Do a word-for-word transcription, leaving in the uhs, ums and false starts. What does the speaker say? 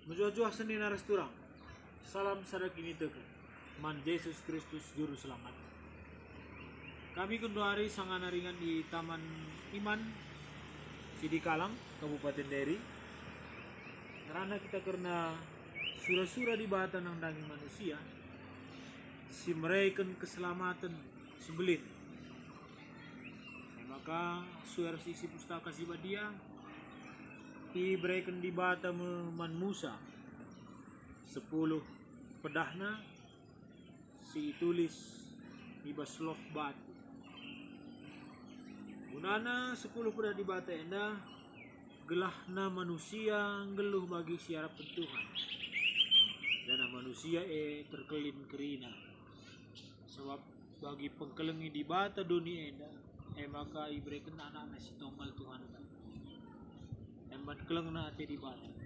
Mejuah-juah senina ras turang. Salam sada kiniteken man Jesus Kristus Juru Selamat. Kami genduari sangana ringan i Taman Iman, Sidikalang, Kabupaten Deri. Ngerana kita kerna sura-sura Dibata nandangi manusia si mereken keselamaten si mbelin. E maka, sue ras isi Pustaka Si Badia, ibereken Dibata me man Musa sepuluh pedahna si itulis i bas loh batu. Gunana sepuluh pedah Dibata enda, gelahna manusia nggeluh bagi si arapken Tuhan, janah manusia e terkelin kerina. Sabap bagi pengkelengi Dibata doni enda, e maka ibereken anakNa si tonggal Tuhanta. Emban kelengna ate Dibata.